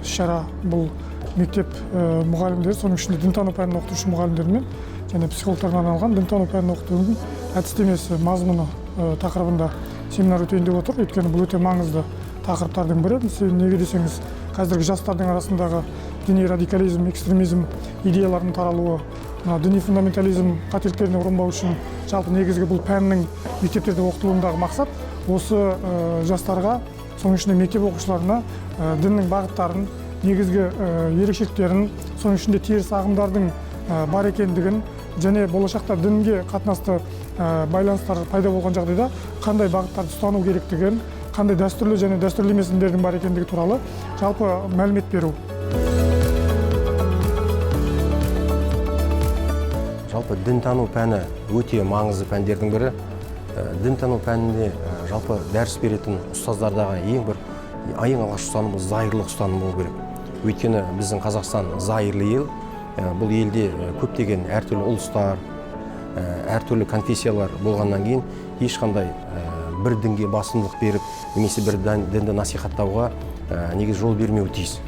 іс-шара. Бұл мектеп мұғалімдері, соның ішінде дінтану пәнін оқытушы мұғалімдермен және психологтарға арналған дінтану пәнін оқытудың әдістемесі мазмұны тақырыбында семинар өтейін деп отыр. Өйткені бұл өте маңызды тақырыптардың бірі. Неге десеңіз, қазіргі жастардың арасындағы діни радикализм, экстремизм идеяларының таралуы, діни фундаментализм қателіктеріне ұрынбау үшін жалпы негізгі бұл пәннің мектептерде оқытылуындағы мақсат осы жастарға, соның ішінде мектеп оқушыларына діннің бағыттарын, негізгі ерекшеліктерін, соның ішінде теріс ағымдардың бар екендігін және болашақта дінге қатынасты байланыстар пайда болған жағдайда қандай бағыттарды ұстану керектігін, қандай дәстүрлі және дәстүрлі емес діндердің бар екендігі туралы жалпы мәлімет беру. Жалпы дінтану пәні өте маңызды пәндердің бірі. Дінтану пәнінде жалпы дәріс беретін ұстаздардағы ең алғашқы ұстаным зайырлық ұстаным болу керек. Өйткені біздің Қазақстан зайырлы ел. Бұл елде көптеген әртүрлі ұлыстар, әртүрлі конфессиялар болғаннан кейін ешқандай бір дінге басымдылық беріп немесе бір дінді насихаттауға негізі жол бермеуі тиіс.